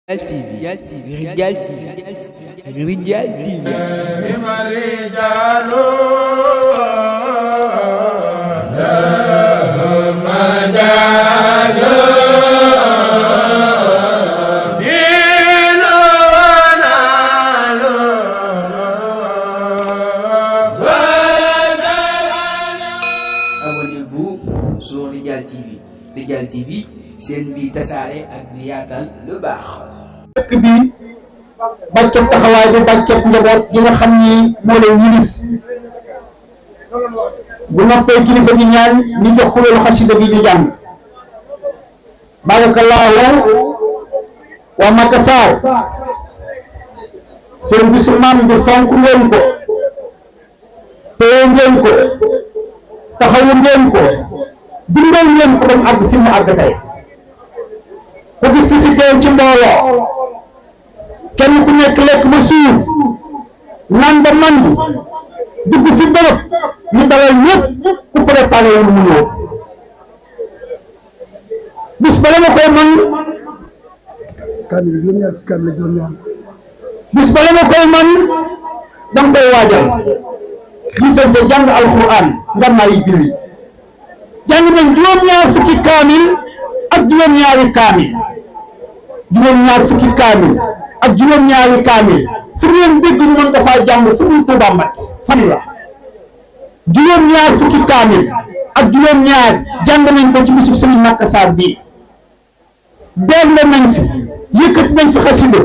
Rijal TV, Rijal TV, Rijal TV. Abonnez-vous sur Rijal TV. Rijal TV, seen bi tasaare ak di yaatal lu baax. dëkk bi bàcceb taxawaay bi bàcceb njaboot gi nga xam ni moo leen yilif bu noppee kilifa gi ñaan ñu jox ko loolu xasida gi di jàng barakallahu waa Makassar seen bisu maam bi fonk ngeen ko téye ngeen ko taxawu ngeen ko dundal ngeen ko ba mu àgg fi mu àgg tey ku gis fi teew ci mbooloo kenn ku nekk lekk ba suur naan ba màndi dugg fi bërëb ñu dalal ñëpp ku préparé wul mu ñëw bis bala ma koy man bis bala ma koy man danga koy waajal jiital sa jàng alquran nga may julli jàng nañ juróom-ñaar fukki kaamil ak juróom-ñaari kaamil juróom-ñaar fukki kaamil ak juróom-ñaari kaamil fu ngeen dégg ñu mën dafaa jàng fu muy Tuuba Mbàkke fan la juróom-ñaar fukki kaamil ak juróom-ñaar jàng nañ ko ci bisub Sëriñ Makassar bii benn nañ fi yëkkati nañ fi xasida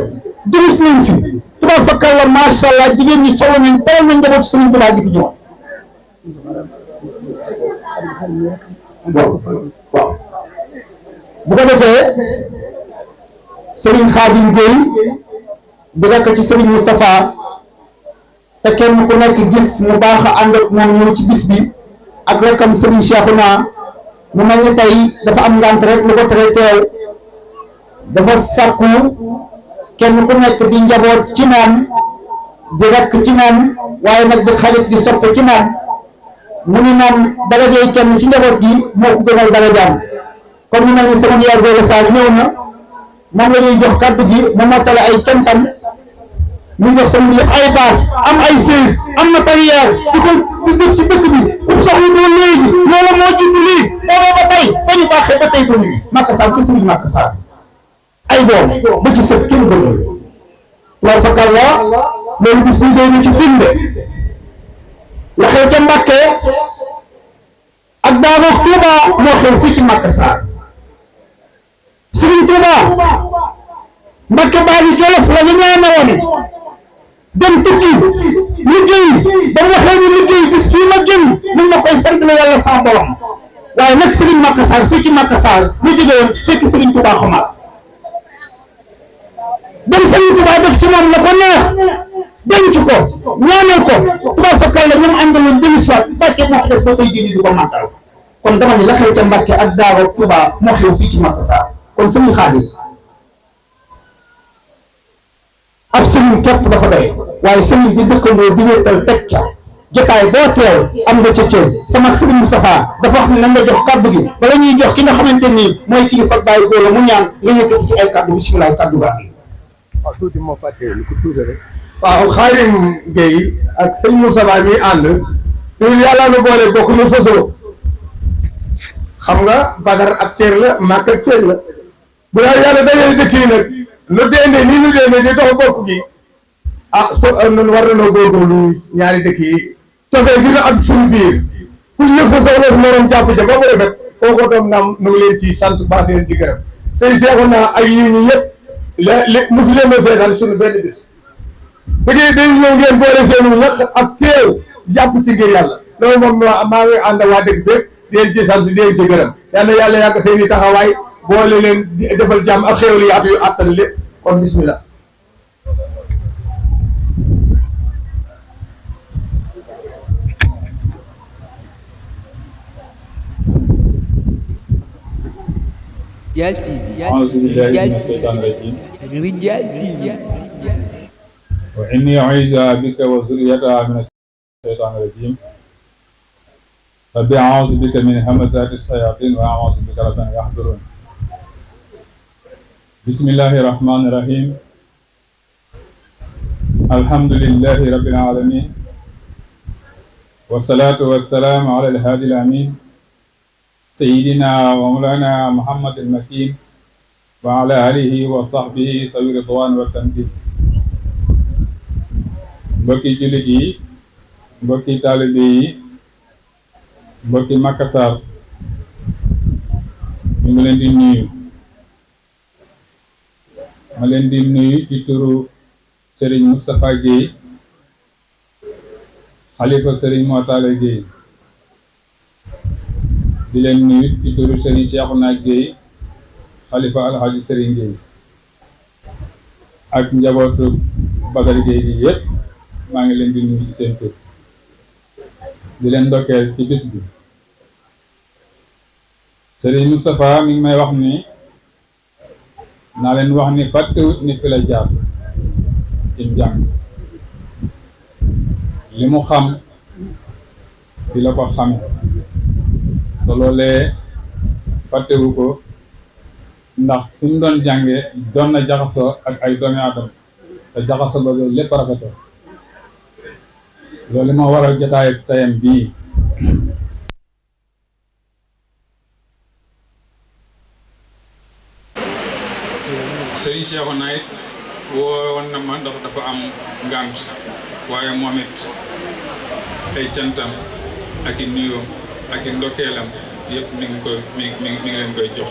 durus nañ fi tubaab fakkal la masha Allah jigéen ñi solo nañ teral nañ njabootu Sëriñ Tuuba gi fi ñëwoon waaw bu ko defee Serigne Khadim Gueye di rekk ci Serigne Moustapha te kenn ku nekk gis mu baax a ànd ak moom ñëw ci bis bi ak rekkam Serigne Cheikhouna mu mel ni tey dafa am ngant rek lu ko tere teew dafa sàkku kenn ku nekk di njaboot ci moom di rekk ci moom waaye nag di xarit di sopp ci moom mu ni moom darajey kenn ci njaboot gi moo ko gënal darajaam kon ñu mel ni sama yaay Gora Sarr ñëw na moom la ñuy jox kàddu gi mu mottale ay cantam ñu jox sama yëf ay baas am ay siège am matériel di ko si def ci dëkk bi pour soxla doo léegi loolu moo jiitu lii booba ba tey ba ñu baaxee ba tey ba ñu Makassar ci Sëriñ Makassar ay doom ba ci sëb kenn bëgg loolu fakal la loolu bis bi doy na ci firnde la xew ca Mbàkke ak daanoog Touba moo xew fii ci Makassar Sëriñ Tuuba Mbàkke baali Jolof la ñu ñaanoon dem tukki liggéey ba mu waxee ni liggéey bis bii ma jëm mun na koy sant la yàlla sama borom waaye nag Sëriñ Makassar fii ci Makassar ñu jógee fekk Sëriñ Tuuba xamaat dem Sëriñ Tuuba def ci moom la ko neex denc ko ñaanal ko tubaab fakkal la ñoom àndaloon dellu si waat Mbàkke moo fi des ba tey jii di ko màggal kon dama ne la xew ca Mbàkke ak Daaro Tuuba moo xew fii ci Makassar kon Sëriñ Xaadim ab sëriñ képp dafa doy waaye sëriñ bi dëkkandoo di wéetal teg ca jotaay boo teew am nga ca cër sama Sëriñ Moustapha dafa wax ne nañ la jox kaddu gi wala ñuy jox ki nga xamante nii mooy kilifa bàyyi góor la mu ñaan nga yëkkati ci ay kaddu bisimilah kaddu baa ngi. waaw tuuti moo fàttee lu ko tuuti rek. waaw Khadim Gueye ak sëñ Moustapha mi ànd ñun yàlla nu boole bokk nu sosoo xam nga Badar ab cër la Màkk ab cër la bu la yàlla dajale dëkk yi nag nu déndee nii nu déndee di dox bokk gi nun war na noo góorgóorlu ñaari dëkk yi cofee gi nga am suñu biir ku yëg sa soxla si morom jàpp ca ba mu rafet kooku doom naam nu ngi leen ci sant baax di leen ci gërëm sëñ Cheikhouna ak yi ñu ñëpp mosu leen a seetal suñu benn bis bu dee dañu ñëw ngeen boole seenu ñax ak teew jàpp ci ngir yàlla loolu moom maa ngi ànd waa dëkk bépp di leen ci sant di leen ci gërëm yal na yàlla yàgg seen i taxawaay boole leen defal jàmm ak xéwal yaatu yu àttal lépp kon bismillah. Rijal TV, Rijal TV. وإني أعيذها بك وذريتها من الشيطان الرجيم ربي أعوذ بك من همزات الشياطين وأعوذ بك رب أن يحضرون bismillahi rahmani rahim. Alhamdulillahi rabbil alamin. Wassalatu wassalamu ala al-hadi al-amin. Sayyidina wa mawlana Muhammad al-Makin wa ala alihi wa sahbihi sawi ridwan wa tamkin. Mbokki jullit yi, mbokki taalibe yi, mbokki Makassar, ñu ngi leen di nuyu. Ma leen di nuyu ci turu Serigne Moustapha Guèye, xalifa Serigne Mortala Guèye. di leen nuyu ci turu Serigne Cheikhouna Guèye, xalifa Alhaji Serigne Guèye, ak njabootu Badar Guèye gi yépp maa ngi leen di nuyu ci seen tur. di leen ndokkeel ci bis bi. Serigne Moustapha mi ngi may wax ni naa leen wax ni fàttewut ni fi la jaar ci njàng. li mu xam fi la ko xame te loolee fàttewu ko, ndax fi mu doon jànge doon na jaxasoo ak ay doomi aadama te jaxasoo ba loolu lépp rafetoo. loolu moo waral jotaayu tayam bii. Serigne Cheikhouna it woon na ma ndax dafa am ngànt, waaye moom it ay cantam ak i nuyoom ak i ndokkeelam yëpp mi ngi leen koy jox.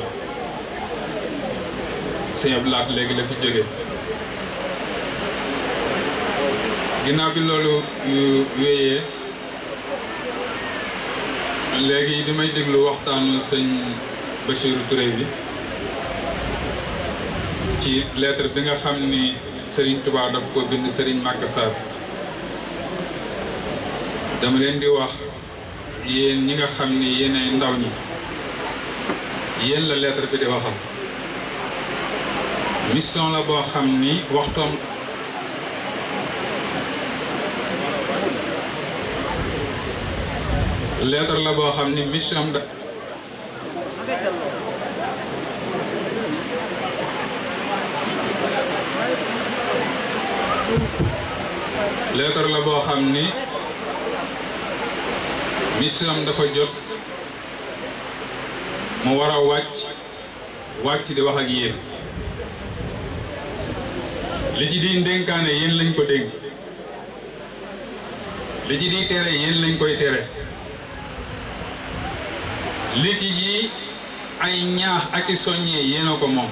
Sëñ Abdou Lahat léegi la fi jóge. ginnaaw bi loolu wéyee, léegi bi may déglu waxtaanu sëñ Bachirou Touré bi ci lettre bi nga xam ni Serigne Touba daf ko bind Serigne Makassar, dama leen di wax yéen ñi nga xam ni yéenay ndaw ñi, yéen la lettre bi di waxal. mission la boo xam ni waxtoom lettre la boo xam ni mission da lettre la boo xam ni mission dafa jot mu war a wàcc di wax ak yéen. li ci di ndénkaane yéen lañ ko dénk, li ci di tere yéen lañ koy tere, li ci yi ay ñaax ak i soññee yéen a ko moom.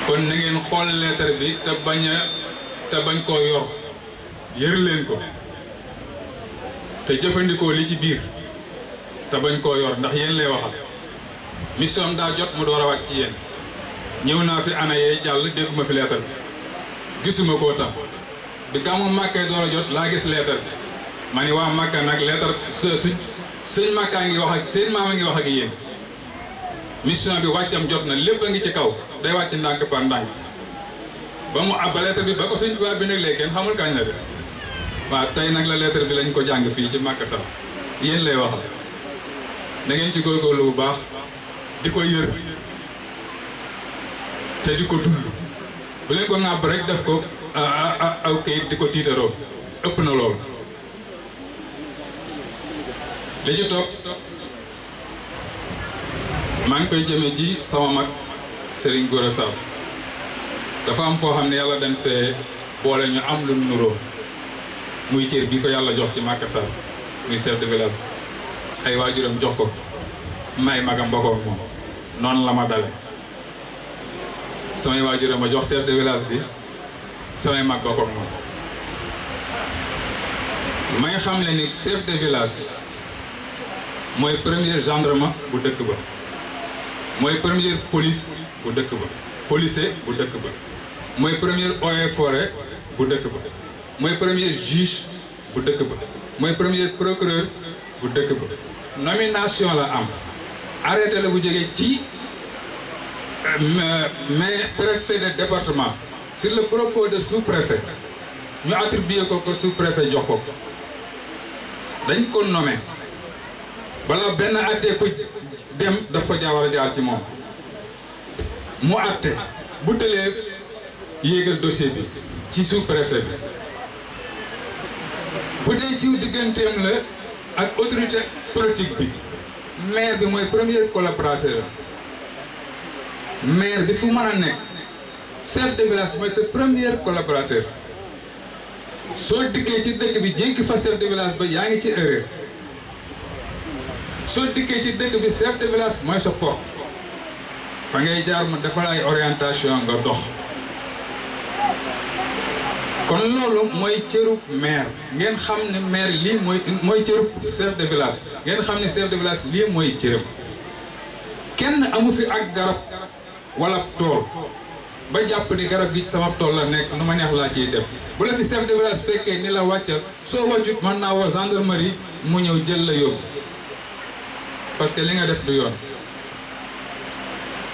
kon na ngeen xool lettre bi te bañ koo yor, yër leen ko te jëfandikoo li ci biir te bañ koo yor, ndax yéen lay waxal. mission daa jot mu door a wàcc ci yéen. ñëw naa fi ana yee jàll dégguma fi lettre bi, gisuma koo tam bi gàmmu Màkka door a jot laa gis lettre bi. ma ni waa Màkka nag lettre sëñ Màkkaa ngi wax ak seen maama ngi wax ak yéen. mission bi wàccam jot na, lépp a ngi ci kaw, day wàcc ndànk par ndànk. ba mu abba lettre bi ba ko sëñ Tuubaa bi nag léegi kenn xamul kañ la de. waaw tey nag la lettre bi lañ ko jàng fii ci Màkka sax yéen lay waxal. na ngeen ci góorgóorlu bu baax di ko yër te di ko dund. bu leen ko ŋàbb rek def ko aw kayit di ko tiitaroo, ëpp na lool. li ci topp maa ngi koy jëmee ci sama mag Serigne Gora Sall. dafa am foo xam ne yàlla dañ fee boole ñu am lu nuroo, muy cër bi ko yàlla jox ci Makassar, muy chef de village. ay waajuram jox ko may magam bokkoon moom, noonu la ma dale. samay waajuram ma jox chef de village bi, samay mag bokkoon moom. may xam le ni chef de village mooy premier gendarme bu dëkk ba, mooy première police bu dëkk ba, policier bu dëkk ba, mooy premier eaux et forêt bu dëkk ba, mooy premier juge bu dëkk ba, mooy premier procureur bu dëkk ba. nomination la am, arrêté la bu jógee ci mais préfet de département sur le propos de sous-préfet ñu attribué ko sous-préfet jox ko dañ ko nommé balaa benn àttee ko dem dafa war a jaar ci moom mu àtte bu tëlee yéegal dossier bi ci sous-préfet bi bu dee ci digganteem la ak autorité politique bi maire bi mooy premier collaborateur maire bi fu mën a nekk chef de village mooy sa premier collaborateur soo dikkee ci dëkk bi jéggi fa chef de village ba yaa ngi ci erreur soo dikkee ci dëkk bi chef de village mooy sa porte fa ngay jaar mu defal ay orientation nga dox kon loolu mooy cërub maire ngeen xam ne maire lii mooy cërub chef de village ngeen xam ne chef de village lii mooy cërëm kenn amu fi ak garab wala tool ba jàpp ni garab gi ci sama tool la nekk nu ma neex laa ciy def bu la fi chef de village fekkee ni la wàccal soo wàccut mën naa woo gendarmerie mu ñëw jël la yóbbu parce que li nga def du yoon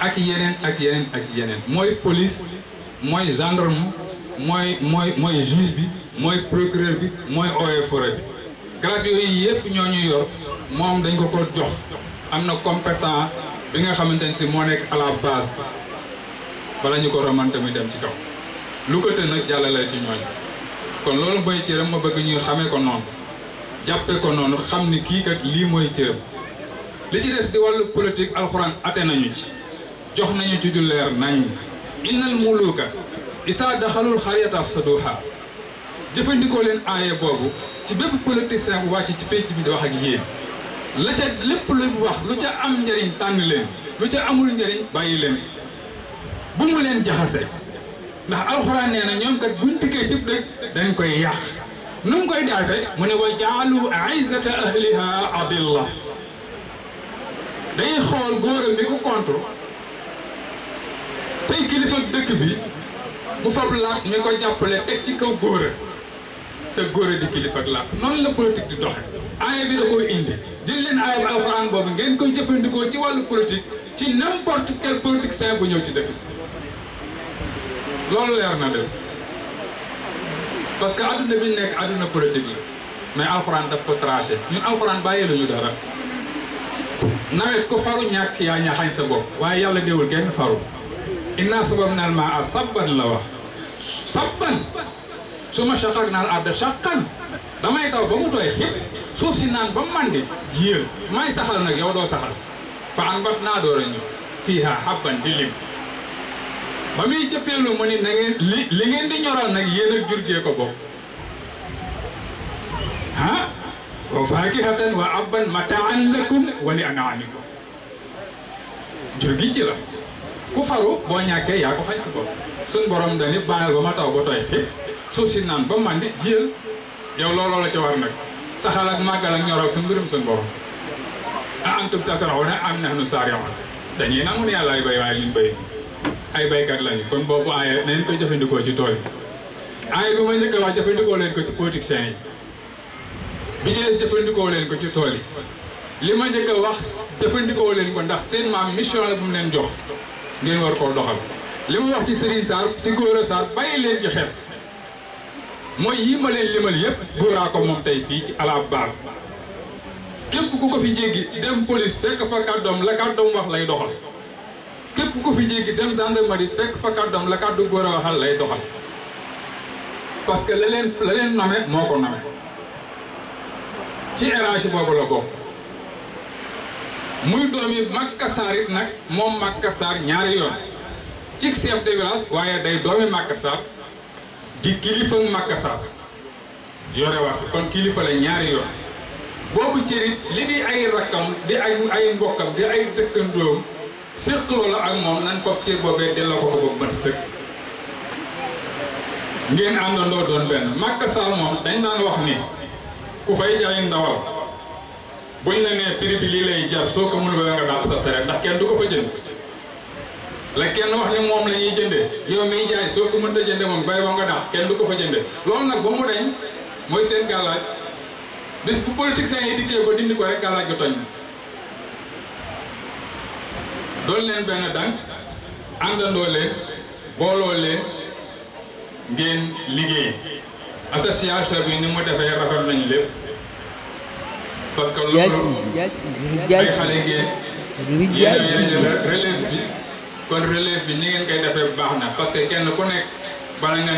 ak yeneen ak yeneen ak yeneen mooy police mooy gendarme mooy juge bi mooy procureur bi mooy eaux et forêt bi garab yooyu yëpp ñoo ñu yor moom dañ ko jox am na compétent bi nga xamante ne si moo nekk à la base bala ñu ko romante muy dem ci kaw lu ko të nag jàllale ci ñooñu kon loolu mooy cëram ma bëgg ñuy xamee ko noonu jàppee ko noonu xam ni kii kat lii mooy cëram li ci des di wàllu politique alxuraan ate nañu ci jox nañu ci du leer nañ innal muluka isaa daxalul xariyata afsaduha jëfandikoo leen aaye boobu ci bépp politicien bu wàcc ci pénc bi di wax ak yéen la ca lépp lu wax lu ca am njëriñ tànn leen lu ca amul njëriñ bàyyi leen bu mu leen jaxase ndax alxuraan nee na ñoom kat buñ dikkee ci dëkk dañ koy yàq nu mu koy daate mu ne wa jaalu aizata ahliha adilla day xool góoram bi ku contre tey kilifa dëkk bi mu fab laat mi ko jàppale teg ci kaw góora te góora di kilifa ak laat noonu la politique di doxe aaya bi da koo indi jël leen aaya bi alxuraan boobu ngeen koy jëfandikoo ci wàllu politique ci n'importe quel politicien bu ñëw ci dëkk loolu leer na de parce que adduna bi nekk adduna politique la mais alxuraan daf ko tranché ñun alxuraan bàyyi lu ñu dara nawet ko faru ñàkk yaa ñaxañ sa bopp waaye yàlla déwul kenn faru inna sababna al maa sabban la wax sabban suma shaqaqna al arda shaqqan damay taw ba mu tooy xib suuf si naan ba mu mandi jiyal may saxal nag yow doo saxal fa anbatnaa door a ñëw fiiha habban di lim ba muy cëppeelu mu ni na ngeen li ngeen di ñoral nag yéen ak jur gee ko bokk ah wa faakihatan wa abban mataan lakum wa li an'aamikum jur gi ci la ku faru boo ñàkkee yaa ko xañ sa bopp suñ borom dani bàyyil ba ma taw ba tooy xib suuf si naan ba mandi jiyal yow looloo la ci war nag saxal ak màggal ak ñoral suñ mbirum suñ borom a antum tasra'uuna am nahnu saari'uun dañuy nangu ne yàlla ay bay waaye ñun bay ay baykat lañu kon boobu aaya nañ koy jëfandikoo ci tool yi aaya bi ma njëkk a wax jëfandikoo leen ko ci politiciens yi bi ci des jëfandikoo leen ko ci tool yi li ma njëkk a wax jëfandikoo leen ko ndax seen maam mission la bu mu leen jox ngeen war koo doxal li ma wax ci Serigne Sarr ci Gora Sarr bàyyi leen ci xel mooy yi ma leen limal yëpp góoraa ko moom tey fii ci à la base képp ku ko fi jéggi dem police fekk fa kàddoom la kàddoom wax lay doxal képp ku fi jéggi dem gendarmerie fekk fa kàddoom la kàddu góor a waxal lay doxal parce que la leen nome moo ko nome ci érage boobu la bokk muy doomi Makka Sarr it nag moom Makka Sarr ñaari yoon ci chef de village waaye day doomi Makka Sarr di kilifa Makka Sarr yore wax kon kilifa la ñaari yoon boobu cërit li di ay rakkam di ay mbokkam di ay dëkkandoom séq loola ak moom nan foog cër boobee delloo ko ba bët sëkk ngeen àndandoo doon benn Makka Sarr moom dañ naan wax ni ku fay jaay ndawal buñ la nee prix bi lii lay jar soo ko mënul ba nga daal sa fere ndax kenn du ko fa jënd la kenn wax ni moom la ñuy jëndee yow miy jaay soo ko mënta jënde moom bay ba nga daax kenn du ko fa jëndee loolu nag ba mu dañ mooy seen gàllaaj bis bu politiciens yi dikkee ba dindi ko rek gàllaaj ga toñ doon leen benn dang àndandoo leen booloo leen ngeen liggéey association bi ni mu defee rafet nañ lépp parce que loolu ay xale ngeen yéen a jël relève bi kon relève bi ni ngeen koy defee baax na parce que kenn ku nekk bala nga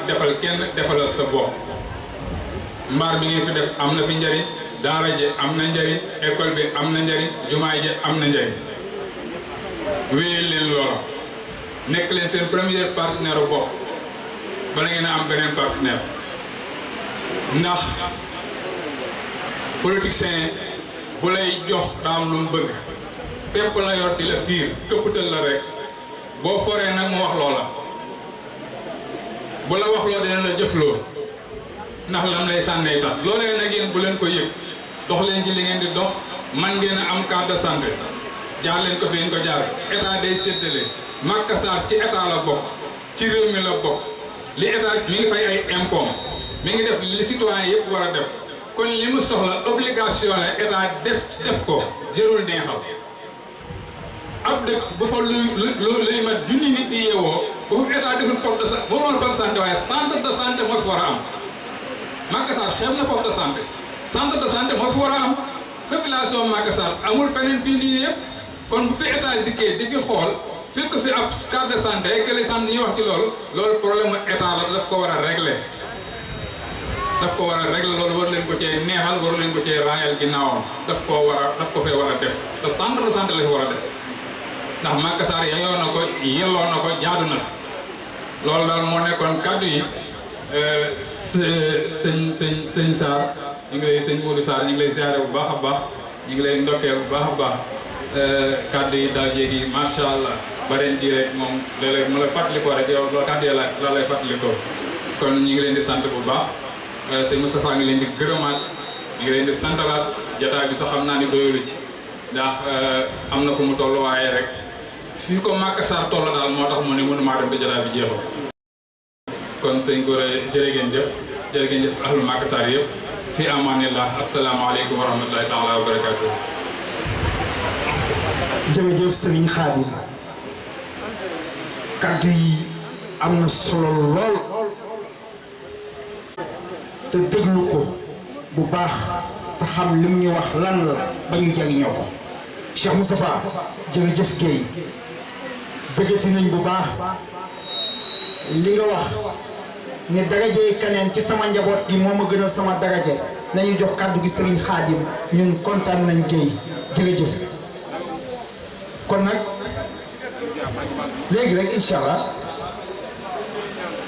defal kenn defalal sa bopp mbaar bi ngeen fi def am na fi njëriñ daara ji am na njëriñ école bi am na njëriñ jumaa ji am na njëriñ wéyal leen loola nekk leen seen premier partenaire bopp bala ngeen a am beneen partenaire ndax politicien bu lay jox daam lu mu bëgg képp la yor di la fiir këppatal la rek boo foree nag mu wax loola bu la wax loo dina la jëfloo ndax lam lay sànnee tax loolee nag yéen bu leen ko yëg dox leen ci li ngeen di dox man ngeen a am carte de santé jaar leen ko fi ngeen ko jaar état day séddale Maka Sarr ci état la bokk ci réew mi la bokk li état mi ngi fay ay impôt mi ngi def li citoyen yëpp war a def kon li mu soxla obligation la état def ko jërul neexal ab dëkk bu fa luy mat junni nit di yeewoo bu fa état deful poste de santé bu woon poste de santé waaye centre de santé moo fi war a am Maka Sarr xeeb na poste de santé centre de santé moo fi war a am population Maka Sarr amul feneen fii lii yëpp kon bu fi état dikkee di fi xool fekk fi ab carte de santé que les santé ñuy wax ci loolu problème mu état la daf ko war a régler loolu war leen ko cee neexal war leen ko cee raayal ginnaawam daf ko fee war a def te centre de santé la fi war a def ndax Maka Sarr yayoo na ko yelloo na ko jaadu na loolu daal moo nekkoon kàddu yi sëñ Sarr ñu ngi lay sëñ Modou Sarr ñu ngi lay ziare bu baax a baax ñu ngi lay ndokkeel bu baax a baax kàddu yi daal jéegi macha allah ba ren jii rek moom léeg-léeg mu la fàttalikoo rek yow loolu kàddu yi la lay fàttalikoo kon ñu ngi leen di sant bu baax sëñ Moustapha ngi leen di gërëmaat ñu ngi leen di santalaat jotaay bi sax xam naa ni doyulu ci ndax am na fu mu toll waaye rek fi ko Maka Sarr toll daal moo tax mu ne mënumaa dem ba jotaay bi jeexul kon sëñ Gora jërë ngeen jëf ahlu Maka Sarr yëpp fi amanillah asalaamaaleykum wa rahmatulahi taala wa barakatuh. jërëjëf Serigne Khadim kaddu yi am na solo lool te déglu ko bu baax te xam lim ñu wax lan la ba ñu jariñoo ko Cheikh Moustapha jërëjëf Guèye bëggati nañ bu baax li nga wax ne darajey kaneen ci sama njaboot gi moo ma gënal sama daraje nañu jox kaddu gi Serigne Khadim ñun kontaan nañ Guèye jërëjëf. kon nag léegi rek incha allah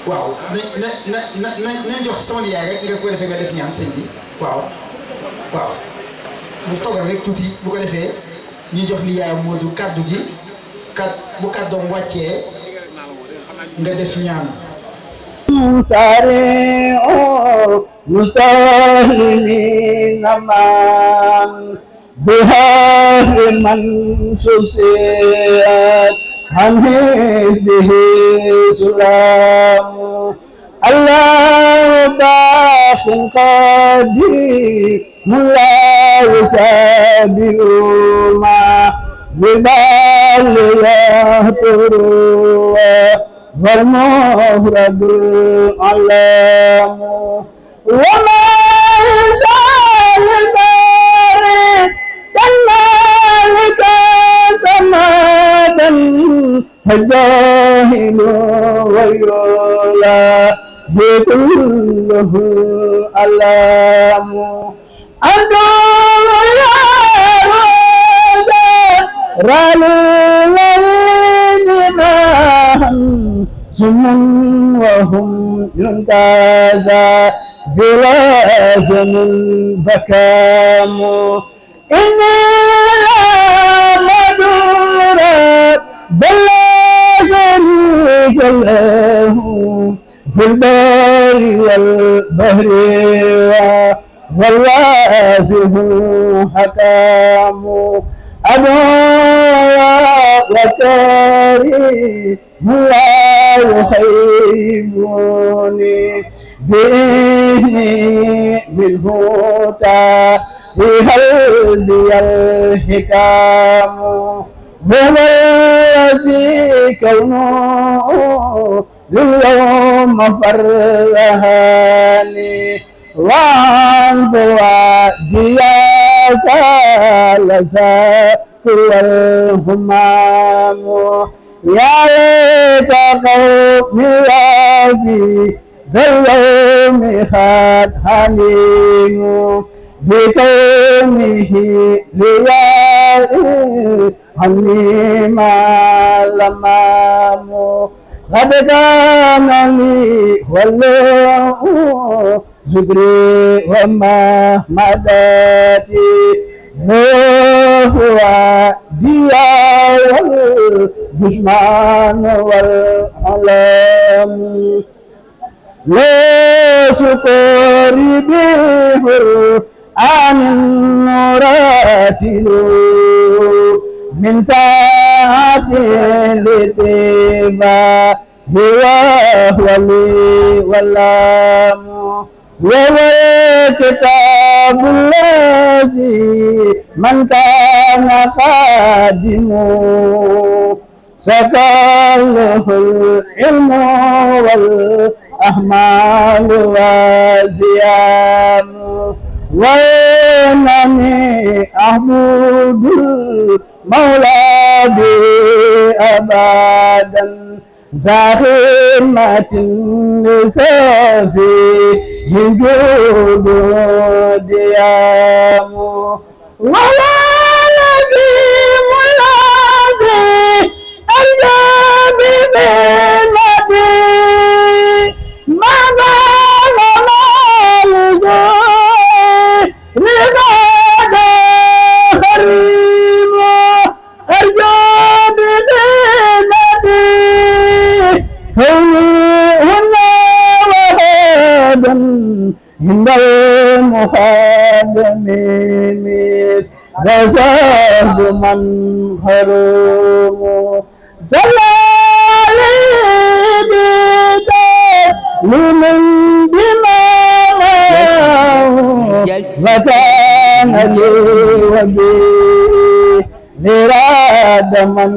waaw na jox sama yaay rek nga ko defee nga def ñaan sëñ bi waaw bu toogal rek tuuti bu ko defee ñu jox li yaay Modou kaddu gi bu kaddoom wàccee nga def ñaan. sare o mustahilin man بهار من سسيت عنه به سلام الله باخ قدير لا يسابه ما ببال يهتر والمهرب العلام وما يزال البارد كذلك سمادا الجاهل ويولى كله ألام أدعو يا رب رالين سمن وهم ينتازى بلازم بكام إني لا مدورة بل شريك له في البر والبحر والواسع حكام أدعو وكريم لا يخيبني بإذني بالهدى في هلبي الحكام وهو الذي كونه لليوم فرهاني وعن فوادي سالسا والهمام يا ليت قومي في ذا اليوم قد حليم بكونه ليالي عني ما لمام قد كان لي والله ذكري ومهمداتي هو ديا والجثمان والعلام لا سكري به عن مراتل من ساعة لتبا هو ولي واللام وهو كتاب الذي من كان خادمه سكاله العلم والأحمال وزيام وإنني أعبد المولى أبدا زاخمة لسافي يجود ديام ولا يقيم الذي أرجى بذنبي ما بال مالزوي لغدا حريم أرجى بذنبي هنا وهذا عند المخادم رزاق من حرم صلى لمن بما وكان لي وبي مراد من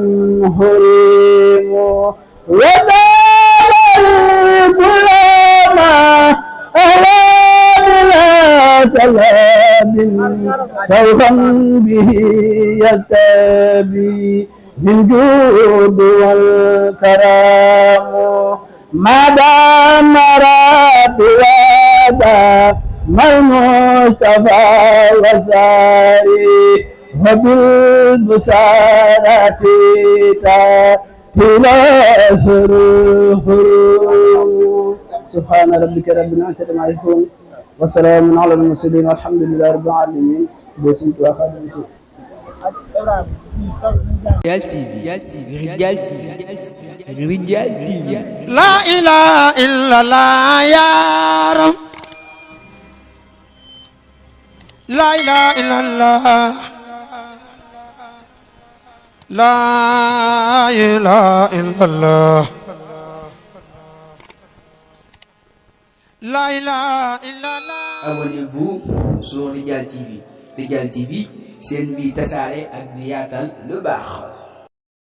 حرم وذاب الظلام كلاب سوفا به يلتبي بالجود والكرام ما دام ربي ودا ما المصطفى وساري وبالبسارة تاتي الأزهر سبحان ربك رب العزة عما يصفون وسلام على المرسلين والحمد لله رب العالمين. بسم الله الرحمن الرحيم. Rijal TV. La ilaha illallah ya Rab. La ilaha illallah. La ilaha illallah. La ilaha illallah. Abonnez-vous sur Rijal TV. Rijal TV, c'est une vie tassare ak di yaatal lu baax.